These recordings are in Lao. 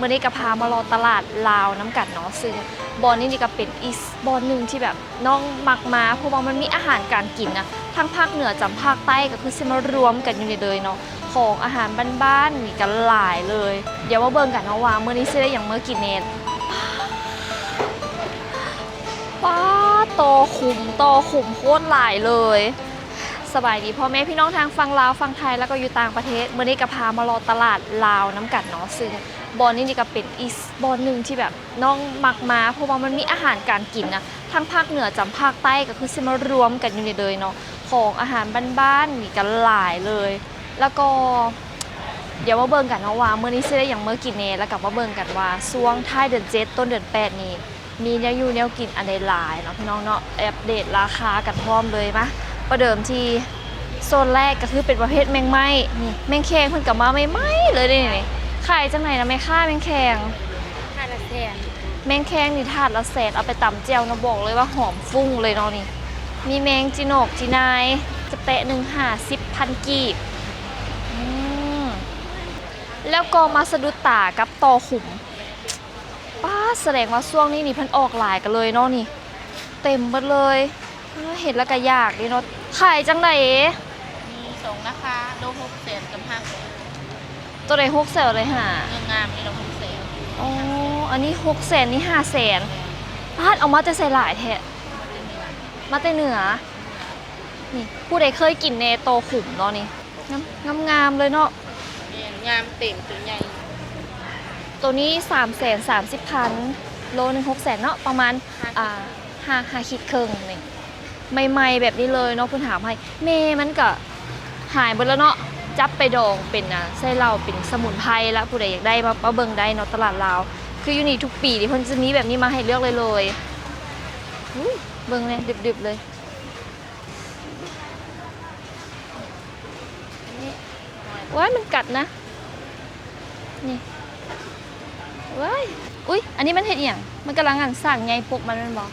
ມື້ນີ້ກໍພາມາເລາະຕະຫຼາດລາວນຳກັນເນາະ ຊຶ່ງບ່ອນນີ້ນີ້ກໍເປັນອີກບ່ອນໜຶ່ງທີ່ແບບນ້ອງມັກມາ ເພາະວ່າມັນມີອາຫານການກິນນະ ທັງພາກເໜືອຈຳພາກໃຕ້ ກໍຄືຊິມາລວມກັນຢູ່ນີ້ເລີຍເນາະ ຂອງອາຫານບ້ານໆນີ້ກໍຫຼາຍເລີຍ. ດຽວມາເບິ່ງກັນເນາະວ່າມື້ນີ້ຊິໄດ້ຫຍັງມາກິນແດ່. ປ້າ ຕໍ່ຂຸມ ຕໍ່ຂຸມໂຄດຫຼາຍເລີຍ. ສະບາຍດີພໍ່ແມ່ພີ່ນ້ອງທາງຝັ່ງລາວ ຝັ່ງໄທ ແລ້ວກໍຢູ່ຕ່າງປະເທດ. ມື້ນີ້ກໍພາມາເລາະຕະຫຼາດລາວນຳກັນເນາະ ຊຶ່ງບ່ອນນີ້ນີ້ກໍເປັນອີກບ່ອນໜຶ່ງທີ່ແບບນ້ອງມັກມາ ເພາະວ່າມັນມີອາຫານການກິນນະ ທັງພາກເໜືອຈຳພາກໃຕ້ ກໍຄືຊິມາລວມກັນຢູ່ນີ້ເລີຍເນາະ ຂອງອາຫານບ້ານໆນີ້ກໍຫຼາຍເລີຍ. ແລ້ວກໍດຽວມາເບິ່ງກັນເນາະວ່າມື້ນີ້ຊິໄດ້ຫຍັງມາກິນແດ່ ແລ້ວກໍມາເບິ່ງກັນວ່າຊ່ວງທ້າຍເດືອນເຈັດ ຕົ້ນເດືອນແປດນີ້ ມີແນວຢູ່ແນວກິນອັນໃດຫຼາຍເນາະ ພີ່ນ້ອງເນາະ. ອັບເດດລາຄາກັນພ້ອມເລີຍ. ມາປະເດີມທີ່ໂຊນແລກ ກໍຄືເປັນປະເພດແມງໄມ້. ນີ້ແມງແຄງເພິ່ນກໍມາໃໝ່ໆເລີຍເດ້ນີ້. ຂາຍຈັ່ງໃດນະແມ່ຄ້າແມງແຄງ? ຖາດລະແສນ. ແມງແຄງນີ້ຖາດລະແສນ ເອົາໄປຕຳແຈ່ວນະ ບອກເລີຍວ່າຫອມຟຸ້ງເລີຍເນາະນີ້. ມີແມງຈີນອກຈີນາຍ ຈະແປະໜຶ່ງຫ້າສິບພັນກີບ. ອືມ ແລ້ວກໍມາສະດຸດຕາກັບຕໍ່ຂຸມ. ປ້າ ສະແດງວ່າຊ່ວງນີ້ນີ້ເພິ່ນອອກຫຼາຍກັນເລີຍເນາະນີ້ ເຕັມເບິດເລີຍ. ເອີ ເຫັນແລ້ວກໍຢາກເດ້ເນາະ. ຂາຍຈັ່ງໃດ? ມີສອງລາຄາ ໂລຫົກແສນກັບຫ້າແສນ. ໂຕໃດຫົກແສນ ໂຕໃດຫ້າ? ງາມໆນີ້ລະຫົກແສນ. ອໍ ອັນນີ້ຫົກແສນ ນີ້ຫ້າແສນ. ປາດ ເອົາມາແຕ່ໃສຫຼາຍແທ້? ມາແຕ່ເໜືອ. ນີ້ ຜູ້ໃດເຄີຍກິນແດ່ຕໍ່ຂຸມເນາະນີ້. ງາມ ງາມໆເລີຍເນາະ. ແມ່ນ ງາມເຕັມ ໂຕໃຫຍ່. ໂຕນີ້ສາມແສນສາມສິບພັນ ໂລໜຶ່ງຫົກແສນເນາະ ປະມານ ຫ້າ ອ່າ ຫ້າ ຫ້າຂີດເຄິ່ງນີ້. ໃໝ່ໆແບບນີ້ເລີຍເນາະ ເພິ່ນຫາມໃຫ້. ແມ່ມັນກະຫາຍເບິດແລ້ວເນາະ ຈັບໄປດອງເປັນ ອ່າ ໃສ່ເຫຼົ້າເປັນສະໝຸນໄພລະ. ຜູ້ໃດຢາກໄດ້ ມາ ມາເບິ່ງໄດ້ເນາະ ຕະຫຼາດລາວ. ຄືຢູ່ນີ້ທຸກປີນີ້ເພິ່ນຈະມີແບບນີ້ມາໃຫ້ເລືອກເລີຍໆ. ອຸ້ຍ ເບິ່ງແດ່ ດຶບໆເລີຍ. ນີ້ ວ້າຍ ມັນກັດນະ ນີ້ ວ້າຍ. ອຸ້ຍ ອັນນີ້ມັນເຮັດອີ່ຫຍັງ? ມັນກຳລັງ ອັນ ສ້າງໃຍປົກມັນແມ່ນບໍ່?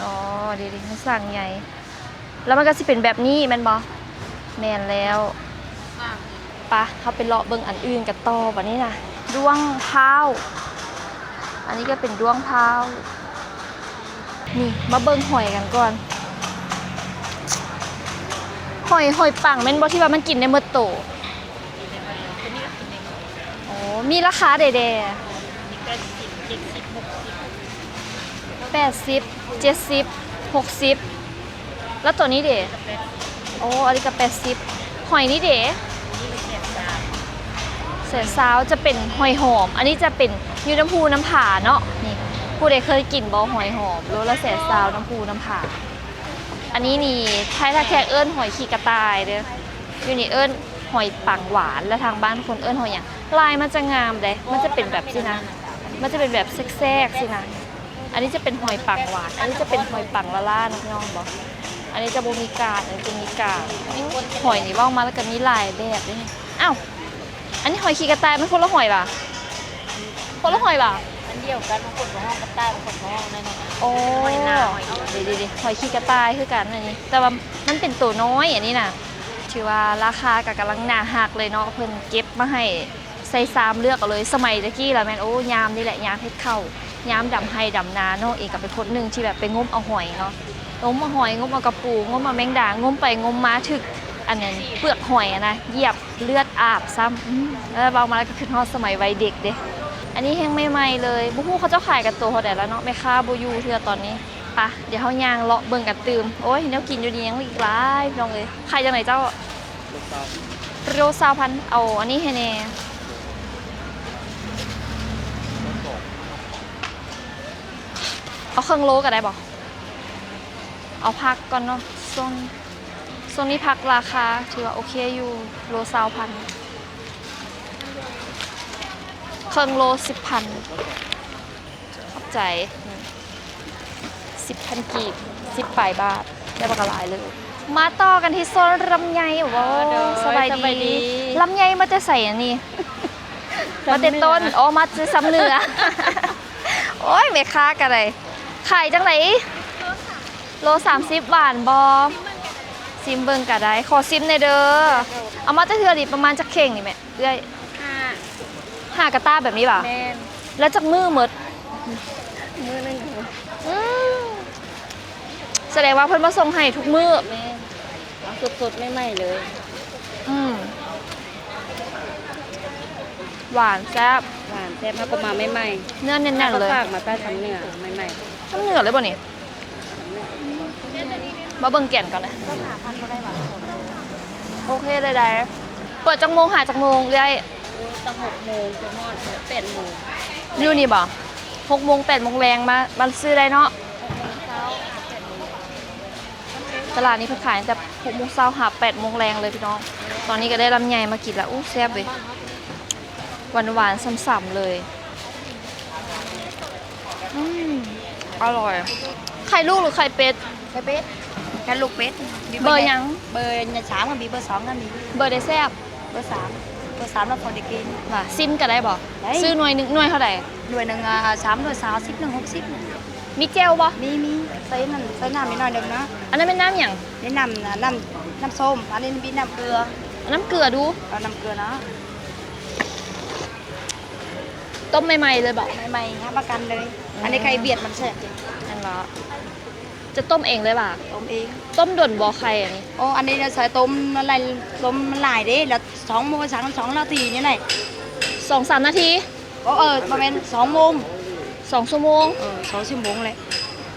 ອໍ ເດໆ ມັນສ້າງໃຍ ແລ້ວມັນກໍຊິເປັນແບບນີ້ແມ່ນບໍ່? ແມ່ນແລ້ວ. ປະ ເຮົາໄປເລາະເບິ່ງອັນອື່ນກັນຕໍ່ບາດນີ້ນະ. ດ້ວງພາວ ອັນນີ້ກໍເປັນດ້ວງພາວ. ນີ້ ມາເບິ່ງຫອຍກັນກ່ອນ. ຫອຍ ຫອຍປັງແມ່ນບໍ່ ທີ່ວ່າມັນກິນໄດ້ໝົດໂຕ? ໂອ້ ມີລາຄາໃດແດ່? ແປດສິບ ເຈັດສິບ ຫົກສິບ. ແລ້ວໂຕນີ້ເດ? ໂອ້ ອັນນີ້ກໍແປດສິບ. ຫອຍນີ້ເດ? ແສນຊາວ ຈະເປັນຫອຍຫອມ. ອັນນີ້ຈະເປັນຢູ່ນ້ຳພູນ້ຳຜາເນາະ. ນີ້ ຜູ້ໃດເຄີຍກິນບໍ່ ຫອຍຫອມ ໂລລະແສນຊາວ ນ້ຳພູນ້ຳຜາ. ອັນນີ້ນີ້ ໄທທ່າແຂກເອີ້ນຫອຍຂີ້ກະຕ່າຍເດີ້. ຢູ່ນີ້ເອີ້ນຫອຍປັງຫວານ ແລະ ທາງບ້ານຄົນເອີ້ນຫອຍຫຍັງ? ລາຍມັນຈະງາມເດ້ ມັນຈະເປັນແບບຊີ້ນະ ມັນຈະເປັນແບບແຊກໆຊີ້ນະ. ອັນນີ້ຈະເປັນຫອຍປັງຫວານ ອັນນີ້ຈະເປັນຫອຍປັງລ້າໆ ເນາະ ພີ່ນ້ອງເນາະ. ອັນນີ້ຈະບໍ່ມີການ ອັນນີ້ຈະມີການ. ຫອຍນີ້ເວົ້າມາແລ້ວກໍມີຫຼາຍແບບເດ້. ອ້າວ ອັນນີ້ຫອຍຂີ້ກະຕ່າຍ ມັນຄົນລະຫອຍຫວາ? ຄົນລະຫອຍຫວາ? ອັນດຽວກັນ ບາງຄົນກໍຮ້ອງກະຕ່າຍ ບາງຄົນກໍຮ້ອງນັ້ນ. ໂອ້ ຫອຍໜາ ຫອຍ ເດໆໆ ຫອຍຂີ້ກະຕ່າຍຄືກັນອັນນີ້ ແຕ່ວ່າມັນເປັນໂຕນ້ອຍອັນນີ້ນະ. ຖືວ່າລາຄາກໍກຳລັງໜ້າຮັກເລີຍເນາະ ເພິ່ນເກັບມາໃຫ້ໃສ່ຊາມເລືອກເອົາເລີຍ. ສະໄໝແຕ່ກີ້ລະແມ່ນ ໂອ້ ຍາມນີ້ແຫຼະ ຍາມເຮັດເຂົ້າ ຍາມດຳໄຮ່ດຳນາ. ນ້ອງເອງກໍເປັນຄົນໜຶ່ງທີ່ແບບໄປງົມເອົາຫອຍເນາະ ງົມເອົາຫອຍ ງົມເອົາກະປູ ງົມເອົາແມງດາ ງົມໄປງົມມາຖືກອັນນັ້ນ ເປືອກຫອຍຫັ້ນນະ ຢຽບເລືອດອາບຊ້ຳ. ອືມ ເວົ້າມາແລ້ວກໍຄິດຮອດສະໄໝໄວເດັກເດ້. ອັນນີ້ແຮ່ງໃໝ່ໆເລີຍ ບໍ່ຮູ້ເຂົາເຈົ້າຂາຍກັນໂຕເທົ່າໃດແລ້ວເນາະ ແມ່ຄ້າບໍ່ຢູ່ເທື່ອຕອນນີ້. ປະ ດຽວເຮົາຍ່າງເລາະເບິ່ງກັນຕື່ມ. ໂອ້ຍ ແນວກິນຢູ່ນີ້ຍັງອີກຫຼາຍ ພີ່ນ້ອງເອີຍ. ຂາຍຈັ່ງໃດເຈົ້າ? ໂລຊາວພັນ. ເອົາອັນນີ້ໃຫ້ແດ່ ເອົາເຄິ່ງໂລກໍໄດ້ບໍ່? ເອົາຜັກກ່ອນເນາະ ຊ່ວງ ຊ່ວງນີ້ຜັກລາຄາຖືວ່າໂອເຄຢູ່ ໂລຊາວພັນ ເຄິ່ງໂລສິບພັນ. ຂອບໃຈ. ສິບພັນກີບ ສິບປາຍບາດ ໄດ້ບັກຫຼາຍເລີຍ. ມາຕໍ່ກັນທີ່ໂຊນລຳໄຍ. ໂອ້ ໂດຍ ສະບາຍ ສະບາຍດີ ດີ. ລຳໄຍມາແຕ່ໃສອັນນີ້? ມາແຕ່ຕົ້ນ ອໍ ມາແຕ່ຊຳເໜືອ. ໂອ້ຍ ແມ່ຄ້າກໍໄດ້. ຂາຍຈັ່ງໃດ? ໂລສາມສິບ ຫວານບໍ່? ຊິມເບິ່ງກໍໄດ້ ຂໍຊິມແດ່ເດີ. ເອົາມາຈັກເທື່ອນີ້ ປະມານຈັກເຂ່ງນີ້ແມ່ເອື້ອຍ? ຫ້າ ຫ້າກະຕ່າແບບນີ້ຫວາ? ແມ່ນ. ແລ້ວຈັກມື້ໝົດ? ມື້ໜຶ່ງ. ອືມ ສະແດງວ່າເພິ່ນມາສົ່ງໃຫ້ທຸກມື້. ແມ່ນ ເອົາສົດໆ ໃໝ່ໆ ເລີຍ. ອືມ ຫວານແຊບ ຫວານແຊບ ເຮົາກໍມາໃໝ່ໆ ເນື້ອແໜ້ນໆ ເລີຍ. ເຮົາກໍຝາກມາແຕ່ທາງເໜືອໃໝ່ໆ. ທາງເໜືອເລີຍບໍ່ນີ້? ມາເບິ່ງແກ່ນກ່ອນນະ. ໂອເຄ ໄດ້ໆ. ເປີດຈັກໂມງຫາຈັກໂມງເອື້ອຍ? ຕັ້ງຫົກໂມງ ຈົນຮອດແປດໂມງ. ຢູ່ນີ້ບໍ່? ຫົກໂມງ ແປດໂມງແລງ ມາ ມາຊື້ໄດ້ເນາະ. ຕະຫຼາດນີ້ເພິ່ນຂາຍຕັ້ງແຕ່ຫົກໂມງເຊົ້າຫາແປດໂມງແລງເລີຍພີ່ນ້ອງ. ຕອນນີ້ກໍໄດ້ລຳໄຍມາກິນລະ. ອູ້ ແຊບເວີຍ ຫວານໆ ຊ່ຳໆ ເລີຍ. ອືມ ອະລ່ອຍ. ໄຂ່ລູກຫຼືໄຂ່ເປັດ? ໄຂ່ເປັດ ໄຂ່ລູກເປັດ. ມີເບີຫຍັງ? ເບີສາມກໍມີ ເບີສອງກໍມີ. ເບີໃດແຊບ? ເບີສາມ ເບີສາມລະພໍໄດ້ກິນ. ວ່າ ຊິມກໍໄດ້ບໍ່? ໄດ້. ຊື້ໜ່ວຍໜຶ່ງ ໜ່ວຍເທົ່າໃດ? ໜ່ວຍໜຶ່ງ ອາ ສາມຮ້ອຍຊາວ ສິບໜຶ່ງ ຫົກສິບ. ມີແຈ່ວບໍ່? ມີ ມີ. ໃສ່ນັ້ນ ໃສ່ນ້ຳນິດໜ້ອຍໜຶ່ງເນາະ. ອັນນັ້ນແມ່ນນ້ຳຫຍັງ? ແມ່ນນ້ຳ ນ້ຳ ນ້ຳສົ້ມ. ອັນນີ້ມີນ້ຳເກືອ. ນ້ຳເກືອດູ. ເອົານ້ຳເກືອເນາະ. ຕົ້ມໃໝ່ໆ ເລີຍບໍ? ໃໝ່ໆ ຮັບປະກັນເລີຍ. ອືມ ອັນນີ້ໄຂ່ຫວຽດມັນແຊບເດ້. ແມ່ນບໍ? ຈະຕົ້ມເອງເລີຍຫວາ? ຕົ້ມເອງ. ຕົ້ມດົນບໍ່ໄຂ່ອັນນີ້? ໂອ້ ອັນນີ້ໃສ່ຕົ້ມຫຼາຍ ຕົ້ມມັນຫຼາຍເດ້ ລະສອງໂມງ ສາມ ສອງນາທີນີ້ແຫຼະ. ສອງສາມນາທີ? ໂອ້ ເອີ ບໍ່ແມ່ນ ສອງໂມງ. ສອງຊົ່ວໂມງ? ເອີ ສອງຊົ່ວໂມງແຫຼະ.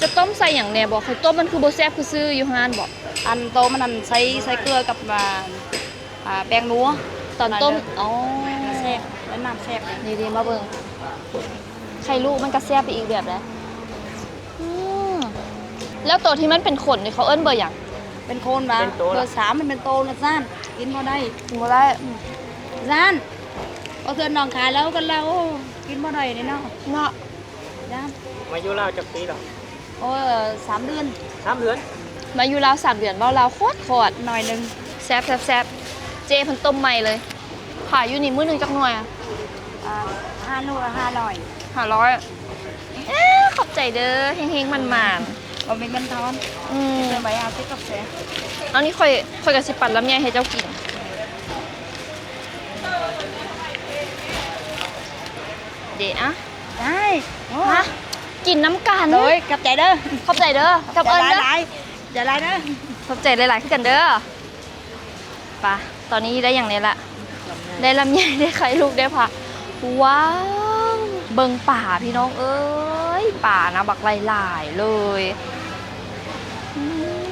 ຈະຕົ້ມໃສ່ຫຍັງແດ່ບໍ? ຂ້ອຍຕົ້ມມັນຄືບໍ່ແຊບຄືຊື້ຢູ່ຮ້ານບໍ? ອັນໂຕມັນນັ້ນໃສ່ ໃສ່ເກືອກັບ ອ່າ ອ່າ ແປ້ງນົວຕອນຕົ້ມ. ອໍ ແຊບ ແລ້ວນ້ຳແຊບ. ນີ້ໆ ມາເບິ່ງ ໄຂ່ລູກມັນກະແຊບໄປອີກແບບໃດ. ອືມ ແລ້ວໂຕທີ່ມັນເປັນຂົນນີ້ເຂົາເອີ້ນເບີຫຍັງ? ເປັນຂົນຫວາ? ເປັນໂຕ ເບີສາມມັນເປັນໂຕນະຊັ້ນ ກິນບໍ່ໄດ້ ກິນບໍ່ໄດ້. ອືມ ຊັ້ນ ເອົາເທື່ອນ້ອງຂາຍແລ້ວກັນແລ້ວ ໂອ້ ກິນບໍ່ໄດ້ເດ້ເນາະ ເນາະ. ມາຢູ່ລາວຈັກປີແລ້ວ? ໂອ້ຍ ສາມເດືອນ. ສາມເດືອນ? ມາຢູ່ລາວສາມເດືອນ ເວົ້າລາວຂອດໆ ໜ້ອຍໜຶ່ງ. ແຊບໆໆ. ເຈ້ເພິ່ນຕົ້ມໃໝ່ເລີຍ. ຂາຍຢູ່ນີ້ມື້ໜຶ່ງຈັກໜ່ວຍ? ອ່າ ຫ້າໜ່ວຍ ຫ້າຮ້ອຍ. ຫ້າຮ້ອຍ. ເອີ ຂອບໃຈເດີ ເຮັງໆ ໝານໆ. ບໍ່ມີເງິນທອນ. ອືມ ຊື້ໄວ້ຫ້າສິບ ຂອບໃຈ. ເອົານີ້ຂ້ອຍ ຂ້ອຍກໍຊິປັ່ນລຳໄຍໃຫ້ເຈົ້າກິນເດ້ອະ. ໄດ້. ໂອ້ ມາກິນນຳກັນ. ໂດຍ ຂອບໃຈເດີ ຂອບໃຈເດີ ກັບເອີ້ນເດີ. ຂອບໃຈຫຼາຍໆ ເດີ ຂອບໃຈຫຼາຍໆ ຄືກັນເດີ. ປະ ຕອນນີ້ໄດ້ຫຍັງແດ່ລະ? ໄດ້ລຳໄຍ ໄດ້ໄຂ່ລູກ ໄດ້ຜັກ. ວ້າວ ເບິ່ງປາພີ່ນ້ອງເອີຍ ປານະບັກຫຼາຍໆ ເລີຍ. ອືມ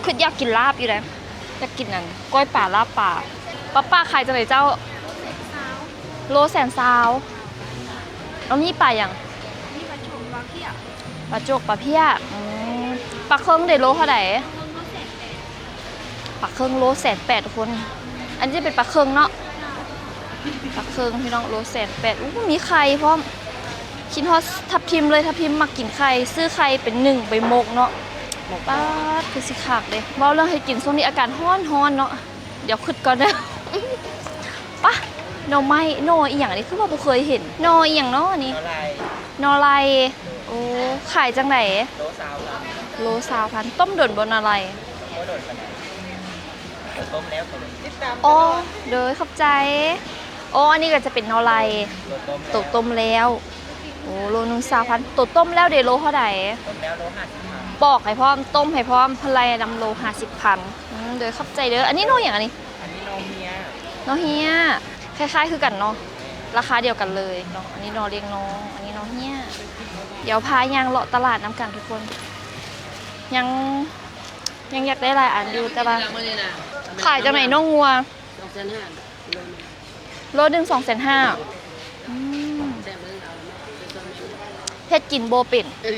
ຄິດຢາກກິນລາບຢູ່ເດ້. ຢາກກິນອັນກ້ອຍປາ ລາບປາ. ປ້າ ປ້າຂາຍຈັ່ງໃດເຈົ້າ? ໂລແສນຊາວ. ເອົາ ມີປາຫຍັງ? ມີປາໂຈກ ປາເພຍ. ອືມ ປາເຄິງເດ ໂລເທົ່າໃດ? ປາເຄິງໂລແສນແປດ ທຸກຄົນ. ອັນນີ້ຈະເປັນປາເຄິງເນາະ ປາເຄິງພີ່ນ້ອງ ໂລແສນແປດ. ອູ້ ມີໄຂ່ພ້ອມ. ຄິດຮອດທັບທິມເລີຍ ທັບທິມມັກກິນໄຂ່. ຊື້ໄຂ່ເປັນໜຶ້ງໄປໝົກເນາະ. ປາດ ຄືຊິຄັກເດ້. ເວົ້າເລື່ອງເຮັດກິນ ຊ່ວງນີ້ອາກາດຮ້ອນໆ ເນາະ. ດຽວຄິດກ່ອນເດີ. ປະ ໜໍ່ໄມ້ ໜໍ່ອີ່ຫຍັງອັນນີ້ ຄືວ່າບໍ່ເຄີຍເຫັນ. ໜໍ່ອີ່ຫຍັງເນາະອັນນີ້? ໜໍ່ໄລ່. ໂອ້ ຂາຍຈັ່ງໃດ? ໂລຊາວພັນ. ໂລຊາວພັນ. ຕົ້ມດົນບໍ່ໜໍ່ໄລ່? ບໍ່ດົນປານໃດ ຕົ້ມແລ້ວ. ອໍ ໂດຍ ຂອບໃຈ. ອໍ ອັນນີ້ກໍຈະເປັນໜໍ່ໄລ່ ໂຕຕົ້ມແລ້ວ. ໂອ້ ໂລໜຶ່ງຊາວພັນ. ໂຕຕົ້ມແລ້ວເດ ໂລເທົ່າໃດ? ຕົ້ມແລ້ວໂລຫ້າສິບພັນ. ປອກໃຫ້ພ້ອມ ຕົ້ມໃຫ້ພ້ອມ ເພິ່ນໄລ່ນຳໂລຫ້າສິບພັນ. ອືມ ໂດຍ ຂອບໃຈເດີ. ອັນນີ້ໜໍ່ຫຍັງອັນນີ້? ອັນນີ້ໜໍ່ເຮຍ. ໜໍ່ເຮຍ ຄ້າຍໆ ຄືກັນເນາະ ລາຄາດຽວກັນເລີຍເນາະ. ອັນນີ້ໜໍ່ລຽງນ້ອງ ອັນນີ້ໜໍ່ເຮຍ. ດຽວພາຍ່າງເລາະຕະຫຼາດນຳກັນທຸກຄົນ. ຍັງ ຍັງຢາກໄດ້ຫຼາຍອັນຢູ່ ແຕ່ວ່າ ຂາຍຈັ່ງໃດນ້ອງງົວ? ສອງແສນຫ້າ ໂລໜຶ່ງ ໂລໜຶ່ງສອງແສນຫ້າ. ອືມ ເຮັດກິນບໍ່ເປັນ. ເອີ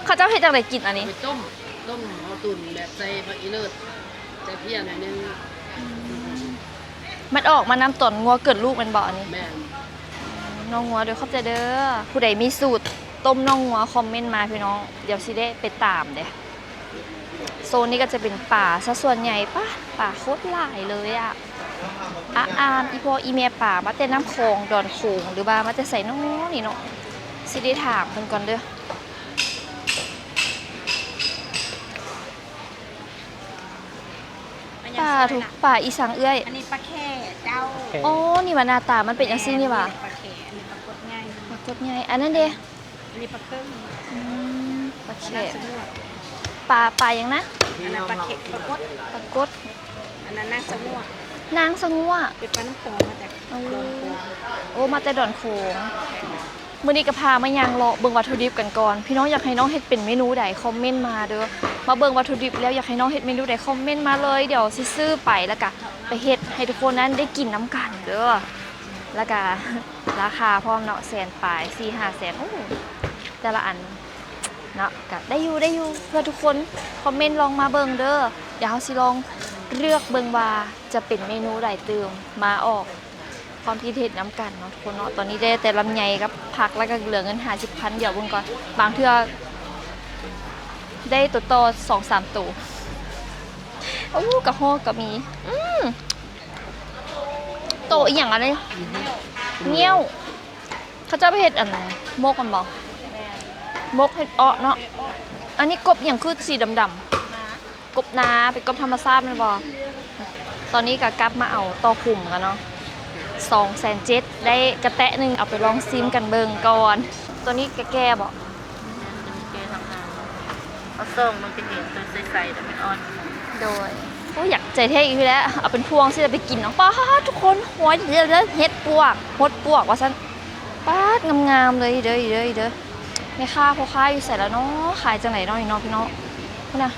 ເຂົາເຈົ້າເຮັດຈັ່ງໃດກິນອັນນີ້? ເອົາໄປຕົ້ມ ຕົ້ມເອົາຕຸ່ນແບບໃສ່ຜັກອີເລີດ ໃສ່ເພຍໜ້ອຍໜຶ່ງ. ອືມ ມັນອອກມານຳຕອນງົວເກີດລູກແມ່ນບໍ່ອັນນີ້? ແມ່ນ. ນ້ອງງົວ ໂດຍ ຂອບໃຈເດີ. ຜູ້ໃດມີສູດຕົ້ມນ້ອງງົວ ຄອມເມັນມາພີ່ນ້ອງ ດຽວຊິໄດ້ໄປຕາມເດ້. ໂຊນນີ້ກໍຈະເປັນປາຊະສ່ວນໃຫຍ່. ປາ ປາໂຄດຫຼາຍເລີຍອະ ອາອາມ ອີ່ພໍ່ອີ່ແມ່ປາ ມາແຕ່ນ້ຳຂອງ ດອນໂຂງ ຫຼືວ່າມາແຕ່ໃສນໍນີ້ເນາະ. ຊິໄດ້ຖາມເພິ່ນກ່ອນເດີ. ປາ ປາຫຍັງ ປາອີ່ສັງເອື້ອຍ? ອັນນີ້ປາແຂ້. ອໍ ນີ້ວ່າໜ້າຕາມັນເປັນຈັ່ງຊີ້ນີ້ຫວາ? ປາແຂ ອັນນີ້ປາກົດໃຫຍ່ ປາກົດໃຫຍ່. ອັນນັ້ນເດ? ອັນນີ້ປາເຄິງ. ອືມ ປາແຂ ປາ ປາຫຍັງນະ? ອັນນັ້ນປາແຂ ປາກົດ ປາກົດ. ອັນນັ້ນນາງສະງົວ ນາງສະງົວ ເປັນປານ້ຳຂອງ ມາຈາກ ໂອ້ ດອນຂອງ. ໂອ້ ມາແຕ່ດອນຂອງ. ມື້ນີ້ກໍພາມາຍ່າງເລາະເບິ່ງວັດຖຸດິບກັນກ່ອນ. ພີ່ນ້ອງຢາກໃຫ້ນ້ອງເຮັດເປັນເມນູໃດ ຄອມເມັນມາເດີ. ມາເບິ່ງວັດຖຸດິບແລ້ວ ຢາກໃຫ້ນ້ອງເຮັດເມນູໃດ ຄອມເມັນມາເລີຍ. ດຽວຊິຊື້ໄປ ແລ້ວກະໄປເຮັດໃຫ້ທຸກຄົນນັ້ນໄດ້ກິນນຳກັນເດີ. ແລ້ວກະລາຄາພ້ອມເນາະ ແສນປາຍ ສີ່ຫ້າແສນ. ໂອ້ ແຕ່ລະອັນເນາະ ກະໄດ້ຢູ່ ໄດ້ຢູ່ ເພື່ອທຸກຄົນ. ຄອມເມັນລອງມາເບິ່ງເດີ. ດຽວເຮົາຊິລອງເລືອກເບິ່ງວ່າຈະເປັນເມນູໃດຕື່ມ ມາອອກ ຄວາມຄິດເຫັນນຳກັນເນາະທຸກຄົນເນາະ. ຕອນນີ້ໄດ້ແຕ່ລຳໄຍກັບຜັກ ແລ້ວກໍເຫຼືອເງິນຫ້າສິບພັນ. ດຽວເບິ່ງກ່ອນ ບາງເທື່ອໄດ້ໂຕຕໍ່ສອງສາມໂຕ. ໂອ້ ກະຮອກກໍມີ. ອືມ ໂຕອີ່ຫຍັງອັນນີ້? ງຽ້ວ. ເຂົາເຈົ້າໄປເຮັດອັນໝົກແມ່ນບໍ່? ໝົກເຮັດເອາະເນາະ. ອັນນີ້ກົບຫຍັງຄືສີດຳໆ? ກົບນາ ເປັນກົບທຳມະຊາດແມ່ນບໍ່? ຕອນນີ້ກໍກັບມາເອົາຕໍ່ຂຸມກັນເນາະ ສອງແສນເຈັດ ໄດ້ກະແຕະໜຶ່ງ ເອົາໄປລອງຊີມກັນເບິ່ງກ່ອນ. ຕົວນີ້ກະແກ່ບໍ່? ແມ່ນ ຕົວນີ້ແກ່ທັງນານ. ເອົາສ່ອງມັນກໍເຫັນຕົວໃສໆ ແຕ່ມັນອ່ອນ. ໂດຍ. ໂອ້ຍ ຢາກໃຈແທ້ອີກແລ້ວ ເອົາເປັນພວງຊິໄດ້ໄປກິນເນາະ. ປາດ ທຸກຄົນ ໂຫຍ ເຫັດປວກ ຫົດປວກວ່າຊັ້ນ. ປາດ ງາມໆ ເລີຍເດີ ເດີ ເດີ. ແມ່ຄ້າພໍ່ຄ້າຢູ່ໃສລະເນາະ? ຂາຍຈັ່ງໃດເນາະນີ້ເນາະ ພີ່ນ້ອງ? ພຸ້ນນະ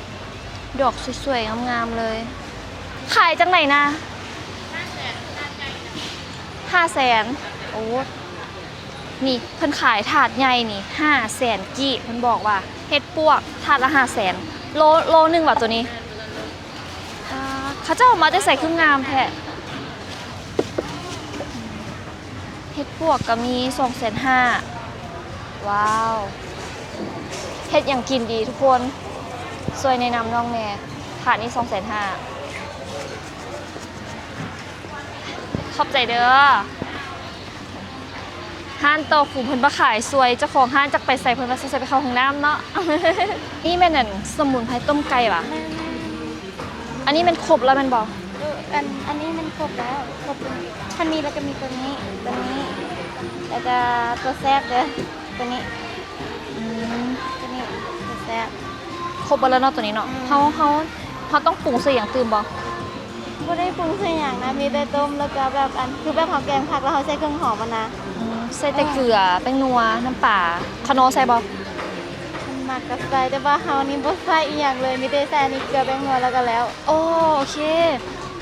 ດອກສວຍໆ ງາມໆ ເລີຍ. ຂາຍຈັ່ງໃດນະ? ຫ້າແສນ. ໂອ້ ນີ້ເພິ່ນຂາຍຖາດໃຫຍ່ນີ້ຫ້າແສນກີບ. ເພິ່ນບອກວ່າເຫັດປວກຖາດລະຫ້າແສນ. ໂລ ໂລໜຶ່ງຫວາໂຕນີ້? ອ່າ ເຂົາເຈົ້າເອົາມາແຕ່ໃສຄືງາມແທ້? ເຫັດປວກກໍມີ ສອງແສນຫ້າ. ວ້າວ ເຮັດຫຍັງກິນດີທຸກຄົນ? ຊ່ວຍແນະນຳນ້ອງແດ່. ຖາດນີ້ ສອງແສນຫ້າ. ຂອບໃຈເດີ. ຮ້ານຕໍ່ຂຸມເພິ່ນມາຂາຍຊ່ວຍເຈົ້າຂອງຮ້ານ ຈັກໄປໃສ ເພິ່ນວ່າສົງໄສໄປເຂົ້າຫ້ອງນ້ຳເນາະ. ນີ້ແມ່ນອັນສະໝຸນໄພຕົ້ມໄກ່ຫວາ? ແມ່ນໆ. ອັນນີ້ແມ່ນຄົບແລ້ວແມ່ນບໍ່? ເອີ ອັນ ອັນນີ້ແມ່ນຄົບແລ້ວ ຄົບ ຄັນມີແລ້ວກໍມີຕົວນີ້ ຕົວນີ້ ແລ້ວກໍຕົວແຊບເດີ ຕົວນີ້. ອືມ ຕົວນີ້ຕົວແຊບ. ຄົບເບິດແລ້ວເນາະຕົວນີ້ເນາະ. ອືມ ເຮົາ ເຮົາ ເຮົາຕ້ອງປຸງໃສ່ຫຍັງຕື່ມບໍ່? ບໍ່ໄດ້ປຸງໃສ່ຫຍັງນະ ມີແຕ່ຕົ້ມ ແລ້ວກໍແບບ ອັນ ຄືແບບເຮົາແກງຜັກ ແລ້ວເຮົາໃສ່ເຄື່ອງຫອມຫັ້ນນະ. ອືມ ໃສ່ແຕ່ເກືອ ເອີ ແປ້ງນົວ ນ້ຳປາ. ຂະໜໍ່ໃສ່ບໍ່? ຄັນມັກກໍໃສ່ ແຕ່ວ່າເຮົານີ້ບໍ່ໃສ່ອີ່ຫຍັງເລີຍ ມີແຕ່ໃສ່ອັນນີ້ ເກືອ ແປ້ງນົວ ແລ້ວກໍແລ້ວ. ໂອ້ ໂອເຄ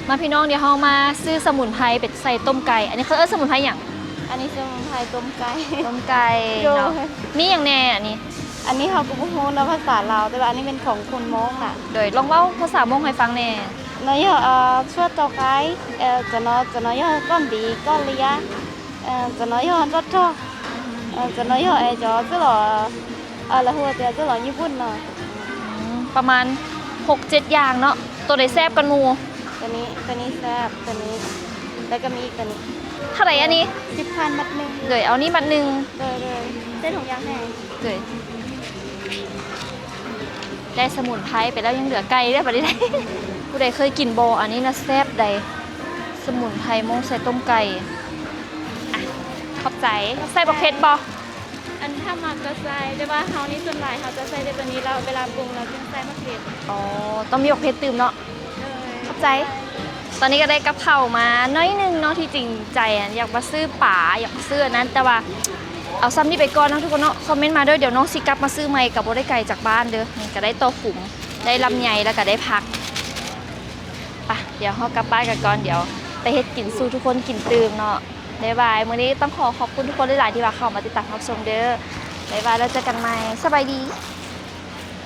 ມາພີ່ນ້ອງ ດຽວເຮົາມາຊື້ສະໝຸນໄພໄປໃສ່ຕົ້ມໄກ່. ອັນນີ້ເຂົາເອີ້ນສະໝຸນໄພຫຍັງ? ອັນນີ້ສະໝຸນໄພຕົ້ມໄກ່ ຕົ້ມໄກ່ເນາະ. ໂດຍ. ມີຫຍັງແດ່ອັນນີ້? ອັນນີ້ເຮົາກໍບໍ່ຮູ້ເນາະພາສາລາວ ແຕ່ວ່າອັນນີ້ແມ່ນຂອງຄົນມົ້ງນະ. ໂດຍ ລອງເວົ້າພາສາມົ້ງໃຫ້ຟັງແດ່. ເນາະ ເອີ ຊວດເຕົາໄຄ ເອີ ຈະເນາະ ຈະເນາະ ເອີ ກ້ອນດີ ກ້ອນເລຍ ເອີ ຈະເນາະ ເອີ ດອດທອກ ເອີ ຈະເນາະ ເອີ ເອຈອ ຈະຫຼໍ ອາລາຫົວເຕີ ຈະຫຼໍຍີ່ປຸ່ນເນາະ. ອືມ ປະມານຫົກເຈັດຢ່າງເນາະ. ໂຕໃດແຊບກວ່າໝູ່? ໂຕນີ້ ໂຕນີ້ແຊບ ໂຕນີ້ ແລ້ວກໍມີອີກໂຕນີ້. ເທົ່າໃດອັນນີ້? ສິບພັນ ມັດໜຶ່ງ. ໂດຍ ເອົານີ້ມັດໜຶ່ງ. ໂດຍ ໂດຍ ໃສ່ຖົງຢາງແດ່. ໂດຍ ໄດ້ສະໝຸນໄພໄປແລ້ວ ຍັງເຫຼືອໄກ່ເດ້ ບັດນີ້ໄດ້. ຜູ້ໃດເຄີຍກິນບໍ່? ອັນນີ້ນະແຊບໃດ໋ ສະໝຸນໄພມົ້ງໃສ່ຕົ້ມໄກ່. ອະ ຂອບໃຈ. ໃສ່ບັກເຜັດບໍ່? ອັນຖ້າມັກກໍໃສ່ ແຕ່ວ່າເຮົານີ້ສ່ວນຫຼາຍເຮົາຈະໃສ່ແຕ່ຕົວນີ້ ແລ້ວເວລາປຸງແລ້ວຈຶ່ງໃສ່ໝາກເຜັດ. ອໍ ຕ້ອງມີໝາກເຜັດຕື່ມເນາະ. ໂດຍ ຂອບໃຈ. ຕອນນີ້ກໍໄດ້ກັບເຂົ້າມາໜ້ອຍໜຶ່ງເນາະ ທີ່ຈິງໃຈອະ ຢາກມາຊື້ປາ ຢາກມາຊື້ອັນນັ້ນ ແຕ່ວ່າເອົາຊ່ຳນີ້ໄປກ່ອນເນາະທຸກຄົນເນາະ. ຄອມເມັນມາເດີ ດຽວນ້ອງຊິກັບມາຊື້ໃໝ່ ກໍບໍ່ໄດ້ໄກຈາກບ້ານເດີ. ນີ້ກໍໄດ້ຕໍ່ຂຸມ ໄດ້ລຳໄຍ ແລ້ວກໍໄດ້ຜັກ. ປະ ດຽວເຮົາກັບບ້ານກັນກ່ອນ ດຽວໄປເຮັດກິນສູ່ທຸກຄົນກິນຕື່ມເນາະ. ບາຍບາຍ. ມື້ນີ້ຕ້ອງຂໍຂອບຄຸນທຸກຄົນຫຼາຍໆ ທີ່ວ່າເຂົ້າມາຕິດຕາມຮັບຊົມເດີ. ບາຍບາຍ ແລ້ວເຈີກັນໃໝ່. ສະບາຍດີ.